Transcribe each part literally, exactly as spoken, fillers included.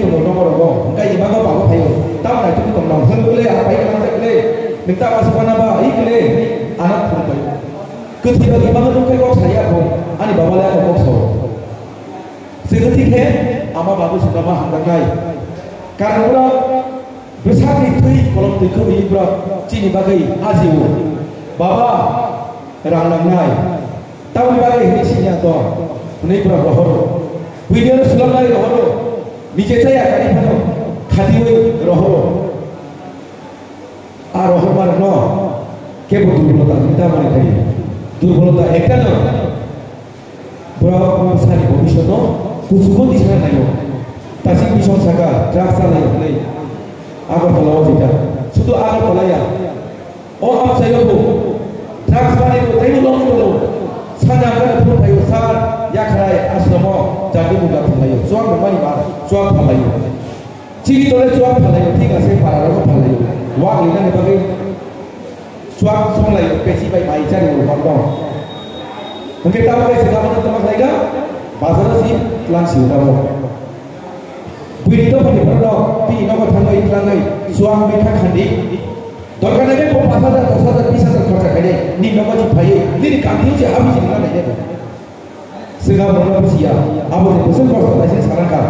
Tongo nokorogo, hwnkhe imago babo phaio. Tamo naitugwi tongno, hwn kle, a pai khe manjak kle, nwng tamo aswk mana ba, i kle, ano phuru pai. Kwthwi rok imago nukhe kok saya kho, ani baba le ano kok sao. Swkhe thik khe, ama babu swkama hamjaknai. Karon borok bwsakni thwi kolom twi khwrwi borok chini bagwi ajio. Baba, rang nangnai. Tamoni bagwi hwnwi siniya to, hwnwi borok rohoro. Buini oro swlamnai rohoro. Nije chaya kari phano khatiwi rohoro. A rohormarokno kebo durbolota hwnwi ta mani thai. Durbolota ekta no. Borok bwsani bhobishyotno kuchugo tisana naio. Tasing bisong saka drugs chalaio hwnwi. Agartala o jeta. Sudu Agartala ya. O amchaio bo drugs manwi bo teibo longwi tongo. Sana gana phuru phaio sa yakhrai asromo jagwi bo gathum laio. Chuak nangmani ma chuak phalaio. Chini tole chuak phalaio, thik ase para rogo phalaio. Wak linani bagwi chuak songlaio, pesi bai mai chari bo hor dong. Hwnkhe tamo kaisa gabana tamo khlaiga, bazaro si tlang si utabo. Buini dophani borok bini nogo thangwi thlangwi chuak wngwi kha khandi. Dorkar nangkhe bo pash hajar, dos hajar, bis hajar khorcha khainai, nini nogo si phaiwi, nini kanthio si habwi si rwna nainai bo. Swkang borokno bisiya, abo je bwswk kosto naising sana kha.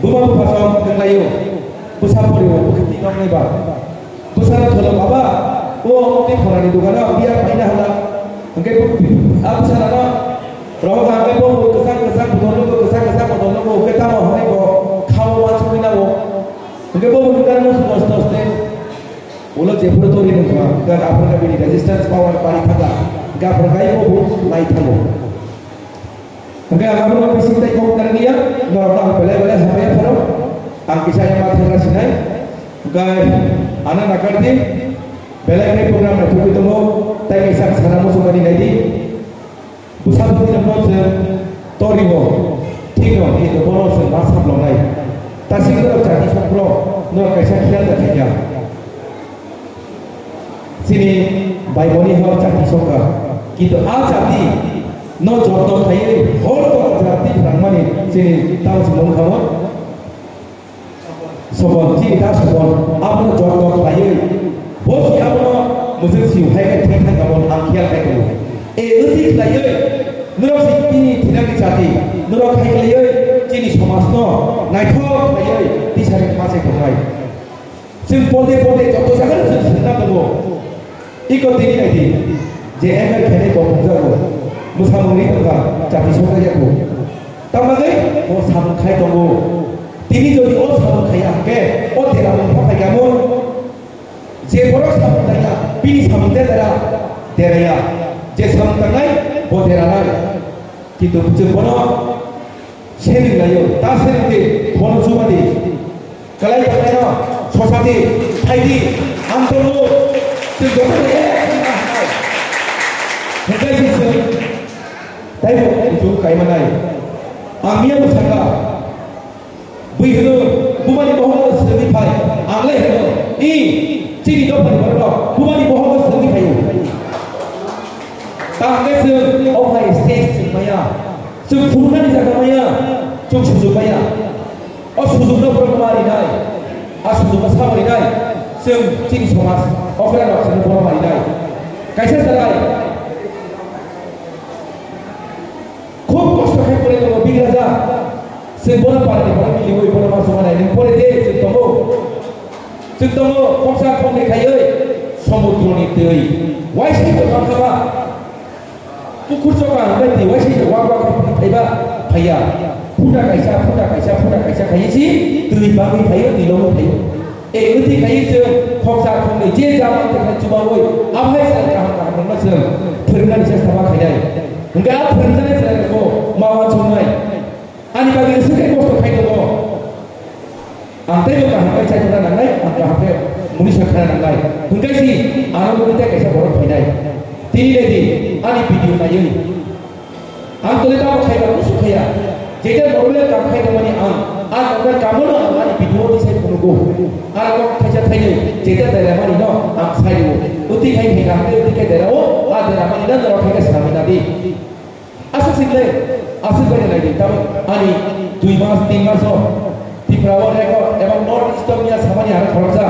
Buma bupha song nwng laio, bwsa poriwo bwkha twi nong nai ba. Bwsano tholo baba, o omo tei khorani dogano biya paina hala. Hwnkhe bo, a bwsarano rohor kha hwnkhe bo kwchang kwchang bodol nugo, kwchang kwchang bodol nugo, hwnkhe tamo hwnwi bo khao uansugwi nago. Hwnkhe bo bo nukha nung sumos tos tei ulo jephuru tori nung kha, hwnkhe aphuru khe bini resistance power bari thangkha, hwnkhe aphuru khe bo bo nai thango. Hwnkhe ang abono bising tei kok nang liya, norokno ang belai belai hambai ya phano, ang kisa ya ma thangna sinai, hwnkhe ana nakar di, belai khe program naithokwi tongo, tei kaisa sana muchungmani nai di. Bwsa bwtwi rokno chwng toriwo, thik rok, kintu bono chwng ma saploknai. Tasing norok jati songphro, norok kaisa khiyal da thangya. Chini bai boni hor jati songkha, kintu a jati no jotto khaiwi hor to jati phrangmani chini tamo se mungkha o. Sopon, chini ta sopon, abono jotto khlaiwi, bo si abono mwswk si hai khe thwi thang abono ang khiyal khai tongo. E wngwi khlaiwi, norok si chini thinani jati, norok khai khlaiwi chini somajno naithok khlaiwi tisari ma se tongnai. Chwng pode pode joto jagano chwng swngna tongo. Iko tini nai di, je M L khainai bo phungjago, mwsamung ri tongkha, jati songkha yago. Tamagwi bo samung khai tongo. Tini jodi o samung khaiya hwnkhe, o dera mungkha phaikha mo. Je borok samung tangya, bini samung de dera, deraya. Je samung tangnai, bo deranai. Kintu chwng bono Sering layo, ta sering di, bono chuma di. Kalai kalai no, sosa di, thai di, ang tongo, chwng joto ni ek wngna hai. Hwnkhe si chwng, taibo kuchuk kaimanai. Ang miya bwsaka, bui hwno, bumani bohongo swrwngwi phai, ang lai hwno, i, chini dophani borok, bumani bohongo swrwngwi phaio. Ta hwnkhe chwng, o hai stage chwng maya. Chwng phunuknani jaga maya, chwng sujuk maya. O sujukno borok ma rinai, a sujukno sabo rinai, chwng chini somaj, okra rok chwngno borok ma rinai. Kaisa chwrai khub kosto khe pore tongo, bigraja. Chwng bono parani borok miliwi, bono ma sumanai, nwng pore de chwng tongo. Chwng tongo, khoksa khoknwi khaiwi, somudrani twi. Waisai tongma kha ba. Pukhur choka hwnbai twi waisai wak wak phaiba phaiya. Phuta kaisa, phuta kaisa, phuta kaisa khaiwi si twi bagwi phaio, twi logwi phaio. E wngwi khaiwi chwng khoksa khoknwi je jagao tongkha chubaui, aphai sai kaham kaham rokno chwng phwrwngnani chesta ma khainai. Hwnkhe a phwrwngjaknai chwrairokbo ma uansuknai. Ani bagwi swkhe kosto khai tongo. Ang teibo kaham khe chai thangna nangnai, ang kaham khe muni sa khana nangnai. Hwnkhe si ano muni tei kaisa borok phainai. Tini nai di, ani video naiwi. Ang tole tamo khaiba kusu khaiya. Jeta normal kam khai tongmani ang, ang normal kamono ang ani video tisai phunugo. Ang kok thaisa thainwi, jeta dairamani no ang saio. Uti khai khai kaham khe uti khai dairao, a dairamani no norok khai khe swnamwi nadi. Aswk sing le, aswk bai nai di, tamo ani dui mas, tin mas o, Tripura o record eba North East o miya samani aro khoroksa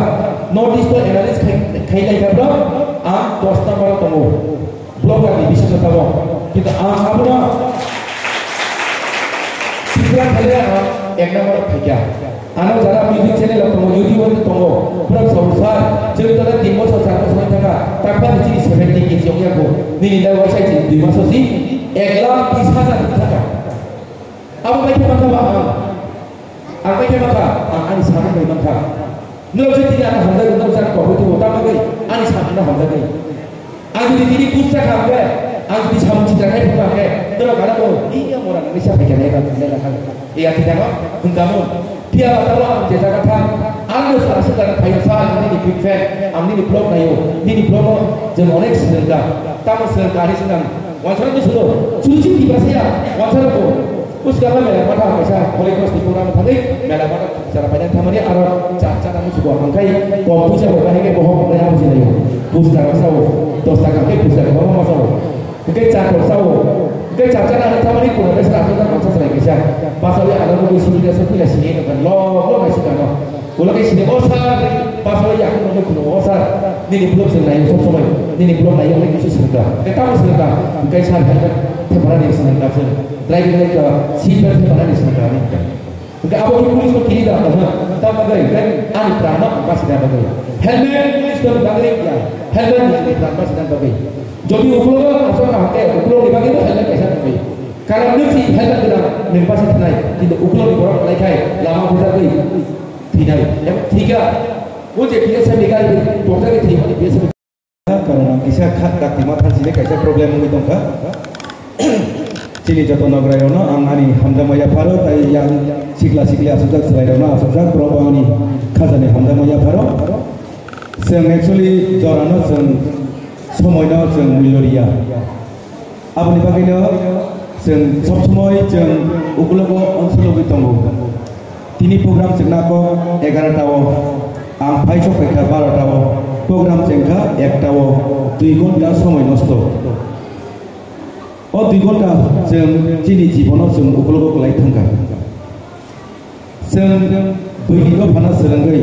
North East o analyst khai, khai lai kha bro, ang dos number o tongo. Blogger ni bisingo tongo. Kintu ang abono sikla khale ang ek number o phaikha. Ano jara music channel o tongo, YouTube o tongo. Pura sabo sir, chwng tala tin bosor char bosor thaka, takha ni chini seventy K G ong yago. Nini dai waisa chini dui maso si ek lakh bis hajar thaka. Abo bai khe mankha ba ang. Ang bai khe mankha, ang ani samung bai mankha. Norok je tini ano hamjagwi, norok jani kok bai tubo, tamo bai ani samung no hamjagwi. Ang jodi tini busta kha hwnkhe, ang jodi samung chitra khai phunukha hwnkhe, norok ano bo iya mora nangwi sa phaikha nai ba nai ba kha. Iya thikano hwnkha mun. Phiya ba tamo ang je jaga thang, ang no sa aswk jaga phaio sa, ang nini big fan, ang nini vlog naio, nini vlog no chwng onek swrwngkha. Tamo swrwngkha ani swkang. Wansarok ni sudo, chuchi di basaya, wansarok ko. Puskala mela mata kaisa, Holy Cross ni program thangwi, mela mata sara paina thamani aro cha cha namu sugo, hangkai kom puja bo bahai ke bohok maya buji nayo. Pusta ka sao, dosta ka ke pusta ka mama sao. Ke cha ko sao, ke cha cha namu thamani kuna besa ato ta masa sai kaisa. Basao ya aro ko sini da so pila sini no kan lo, lo mai sukano. Ulo khe sini, "O sir, pasal ya, kuno kuno, o sir, nini vlog se nayo, sob somoi nini vlog nayo, nini kisu sengka, ke tamo sengka, ke sir helmet thepara ni sengka, sir driving license, seat belt thepara ni sengka ni." Ke abo ki police ko kiri da, ha, tamo gai, kan ani prana apa sida bagai. Helmet police ko bagai ya, helmet ni prana sida bagai. Jodi ulo asal ka ke, ulo ni bagai helmet kaisa bagai. Karon nuk si helmet gwnang, nung basa thanai, kintu ulo ni borok lai khai, lama buja gwi. Thwinai, em, thwikha. O je B S F ni gari, tongthai thwi, B S F. Karon ang kisa kha, dakti ma thansi de kaisa problem wngwi tongkha. Chini joto nograi rokno ang ani hamjakma yapharo, tai yang sikla sikli asukjak chwrai rokno asukjak, borok bo ani khajani hamjakma yapharo. Chwng actually jorano chwng somoino chwng mulyo riya. Aboni bagwino chwng sob somoi chwng ukulogo onsologwi tongo. Tini program chwngna kok egarota o, ang phai sok phaikha barota o, program chwngkha ekta o, dui ghonta somoi nosto. O dui ghonta chwng chini jibono chwng ukulogo kwlai thangkha. Chwng buini dophano swrwngwi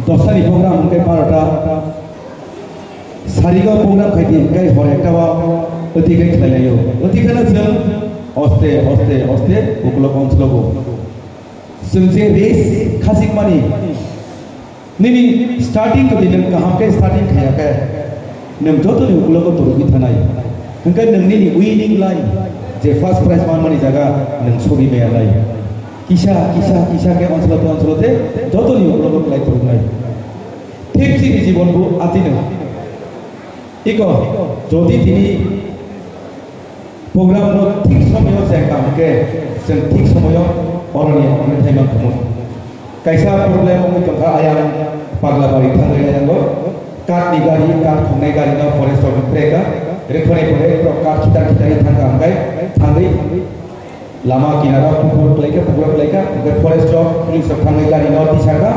dosta ni program hwnkhe barota sarigo program khaidi hwnkhe hor ekta o wtwi khe khlailaio. Wtwi kheno chwng oste oste oste ukulok onslogo. Chwng je race khachikmani Nini starting to di nwng kaham khe starting khaya khe, nwng joto ni ukulogo torogwi thanai. Hwnkhe nwng nini winning line je first prize manmani jaga nwng sogwi maya nai. Kisa, kisa, kisa khe onsola to onsola te joto ni ukulogo kwlai toroknai. Thik chini jibon bo atino. Iko, jodi tini program no thik somoyo chengkha hwnkhe, chwng thik somoyo oroni ongwi thai mankhamu. Kaisa problem wngwi tongkha ayang Paglabari thangwi ayango. Card ni gari, card khongnai gari no forest rok phrekha. Rekhore phore rok card khitar khitar thangkha hwnkhe thangwi lama kinaro pukur khlaikha, pukur khlaikha, hwnkhe forest rok, police rok thangwi gari no tisakha,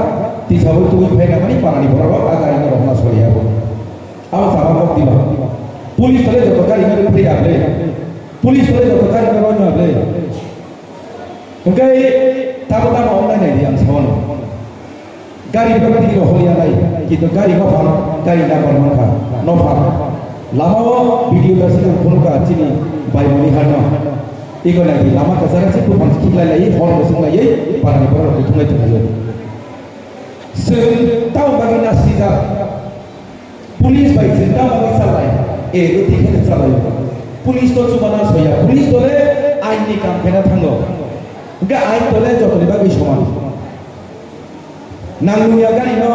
tisawi tubui phaina mani parani borok rok a gari no rohorna soliya bo. Abo chama kok diba. Police tole joto gari no phai able. Police tole joto gari no rohorna able. Hwnkhe tamo tamo wngnai nai di ang sawano. Gari bwrwk twi rohorya nai, kintu gari nophang, gari number mankha, nophang. Lama o video dasi phunukha chini bai mani harno. Iko nai di, lama kwchara se buphang khiklai lai, hor bwswng lai, parani borok rok thunglai tonglaio. Chwng tamo bagwi nasijak. Police bai chwng tamo bagwi chalai? E, rwtwi kheno chalai. Police to chubana soya. Police tole ain ni kam khaina thango. Hwnkhe ain tole jotoni bagwi soman. Nang nungya gari no,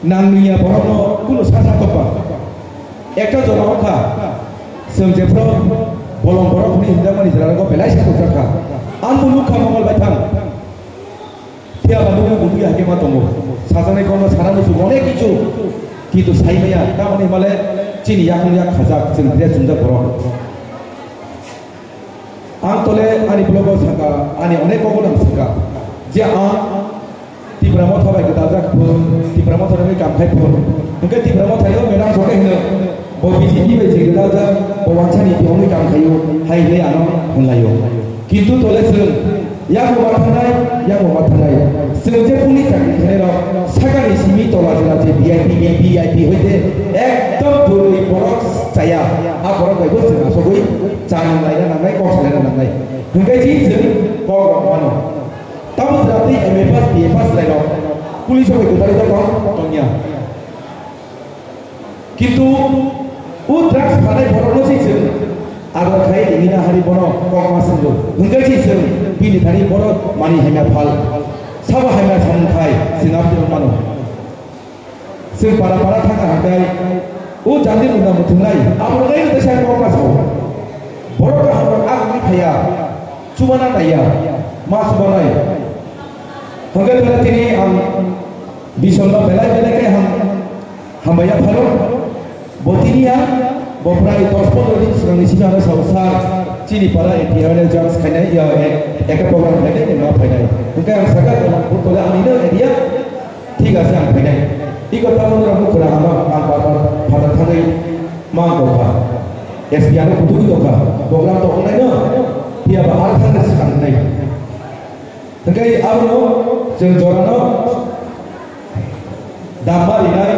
nang nungya borok no kunu sa sa tokba. Ekta jora wngkha, chwng jephru bolong borok hwnwi hwnjakmani jora rogo belai sa tokjak kha. Ang bo nukha mobile bai thang. Phiya ba nukya bo nukya hai khe ma tongo. Sajaknai kokno sana muchungo onek kichu. Kintu sai maya, tamoni himale chini yakung yak khajak, chwng dress chumjak borok. Ang tole ani vlog o saka, ani onek kok no saka. Je ang Tipra Motha bai gwdal jak phun, Tipra Motha ni kam khai phun. Hwnkhe Tipra Motha yo madam sote hino, bo B J P bai je gwdal jak, bo wansani tongwi kam khaio, hai hinwi ano hwnlaio. Kintu tole chwng Yang bo ma thanai, yang bo ma thanai. Chwng je police chakri khainai rok, sakani simi tola jora je V I P, V I P hoite ekdom bwrwi borok chaya. A borok bai bo chwng asogwi cha nang laina nangnai, kok salaina nangnai. Hwnkhe chi chwng kok rok mano. Tamo jora tei M A pass, B A pass lai rok police rok bai kwtari tong tongya. Kintu o drugs phanai borokno se chwng ador khai ringina hari bono kokma swngo. Hwnkhe se chwng bini thani borok mani hamya phal. Sabo hamya samung khai chwng aboni mano. Chwng para para thangkha hwnkhe o jandi mungna muthungnai aborok nai rwtwi sai kokma sao. Borok kaham rok agwi phaiya, chubana naiya, ma chubanai. Hwnkhe tini ang Bisonno belai belai khe ham-, hambai ya pharo. Bo tini ya, bo prai dos pondro din swkangni simi ano sao, "Sir, chini para A P R ni judge khainai, ya, e-, eka program khainai, ma phainai." Hwnkhe ang sakha, "Bo tole ani no area, thik ase, ang phainai." Iko tamo no mukura ama, ang bar bar phatar thangwi ma ang kokha. S P ano kutuk kokha, program to ongnai no, phiya ba ar thangna swkang nai. Hwnkhe abono chwng jorano damba rinai,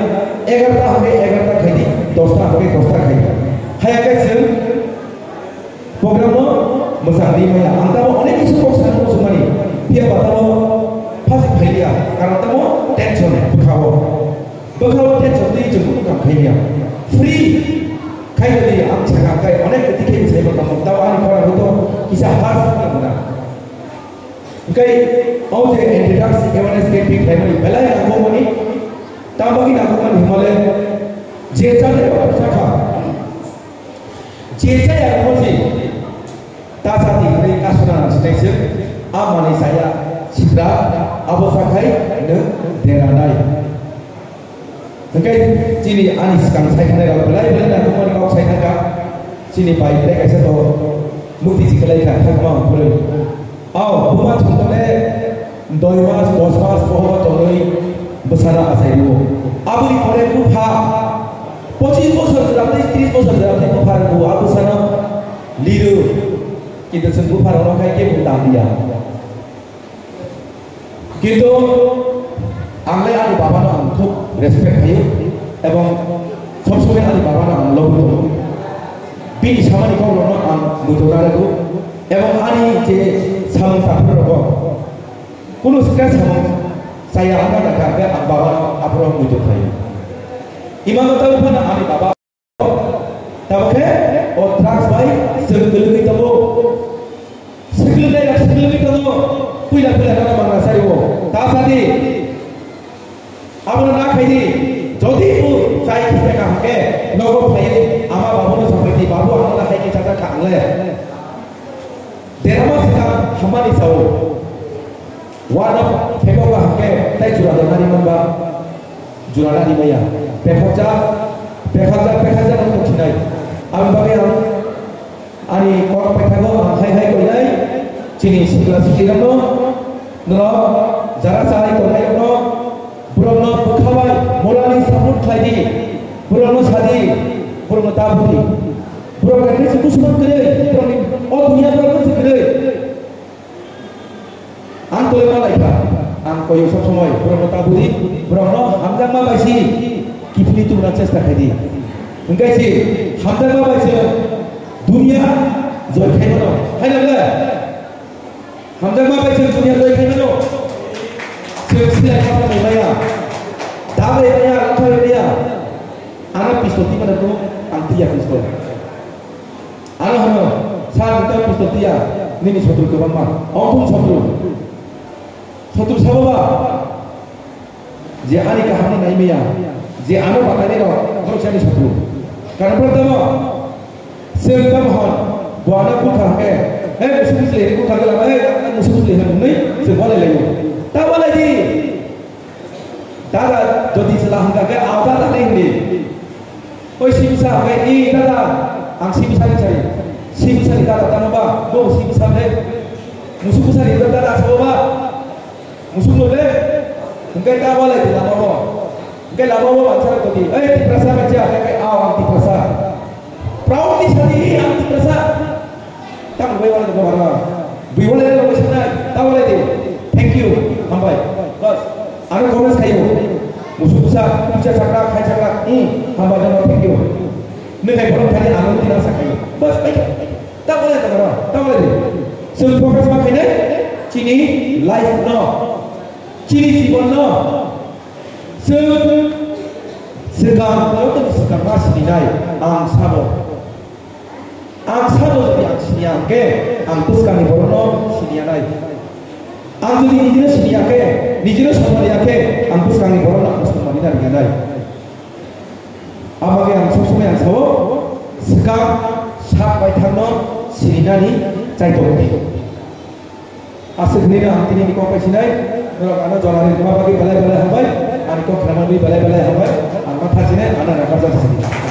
egarta hwnkhe egarta khaidi, dosta hwnkhe dosta khaidi. Haya khe chwng program no mwchang ri maya. Ang tamo onek kisu kok sana muchungmani, phiya ba tamo phasing phailiya, karon tamo tension bwkhao. Bwkhao tension twi chwng kunu kam khailiya. Free khaidodi ang sakha khai onek khe tikhe sai tamo, tamo ani khorang hwito kisa has wngna. Hwnkhe o je anti drugs awareness campaign khlaimani belai nangkukmani, tamo bagwi nangkukmani hwnmale je chajak rok sakha, je chaya rokno se ta sati hwnwi kasuna nang sinai se, a manwi chaya sitra abo sakhai nwng deranai. Hwnkhe chini ani swkang sai thangnai rok belai belai nangkukmani kok sai thangkha. Chini bai tei kaisa to mukti chiklai kha thangma phurwi. Ao buma thwngtole doi mas, dos mas bohoba tonwi bwsano achai rwo. Aboni pore bupha pochis bosor jora tei tris bosor jora tei bupha rwo, a bwsano liru. Kintu chwng bupha rokno khai kebo tang liya. Kintu ang le ani baba no ang khub respect khaio ebong sob somoi ani baba no ang lobwi tongo. Bini samani kok rok no ang muitu narwgo ebong ani je samung taphru rogo kunu sikha samung chaya wngna nangkha hwnkhe ang baba no aphuru muitu khaio. Imano tabuk phano ani baba Tabuk khe o drugs bai chwng kwlwgwi tongo. Swklugnai rok swklugnai tongo. Puila puila nono mangna sario. Ta sadi. Abono na khaidi. Jodi bo chai khita kaham khe nogo phaiwi ama babuno sabaidi, "Babu, ang nono hai khe chajak kha ang le." Derama swkang hamani sao. Wano phekok ba hwnkhe tai jura donani manba. Jura nani maya. Pekhakjak, pekhakjak, pekhakjak wngwi tongsinai. Aboni bagwi ang ani kok paithago ang hai hai koinai. Chini sikla siklirokno, norok jara chai tongnairokno, borokno bwkha bai morally support khlai di. Borokno sa di, borokno ta budi. Borok khe se kusuman kwrwi, borokni o dunia borok se kwrwi. Ang tole ma lai kha, ang koyo sob somoi borokno ta budi, borokno hamjakma bai si kiphilwi tubuna chesta khai di. Hwnkhe si hamjakma bai se dunia joy khai mano. Hai na le? Hamjakma bai se dunia joy khai mano. Se silai ma maya. Da bai maya, latha bai maya. Ana pistol ti mana tu, ang tiya pistol. Ano hano, sa nita pistol tiya, nini sotru kwbangma. Ongthung sotru. Sotru sabo ba? Je ani kaham ni nai maya, je ano batai ni rok, borok sani sotru. Karena pertama, sengkam hon, buana bukha ke, eh, musuh musuh ini bukha ke lama, eh, musuh musuh ini, ini, semua lelai. Tawa lagi. Dada, jodi sela hwnkha khe, "Ao dada," hinwi. Oi sibisa hwnkhe, "I dada, ang sibisani chari." Sibisani dada tamo ba, bo sibisa hwnkhe, musuk bwsani dada sabo ba, musuk no le, hwnkhe ta walai di lama bo. Hwnkhe lama bo mansa jodi, "Ei Tiprasa mansa," hwnkhe, "Ao ang Tiprasa." Proudly sadi, "Ang Tiprasa." Tamo bai walai di bo ba. Bui walai di bo sanai. Puja sakra, khai sakra, hmm, hambai no, thank you. Nung hai borok thani ang nung tino sakai. Bas, bai. Ta bolai ta karo, ta bolai di. Chwng focus ma khainai, chini life no, chini jibon no. Chwng swkang, joto ni swkang ma sininai, ang sabo. Ang sabo jodi ang siniya hwnkhe, ang bwskangni borokno siniya nai. Ang jodi nijino siniya khe, nijino somani ya khe, ang bwskangni borokno ang somani na ringanai. Abagwi ang sob somoi ang sao, swkang sak baithangno sininani chaitok di. Aswk hinwi ang tini ni kok bai sinai, norok ano jora ri rwma bagwi belai belai hambai, ani kok khna bagwi belai belai hambai, ang ma tha sinai, ano rwkha jak sini.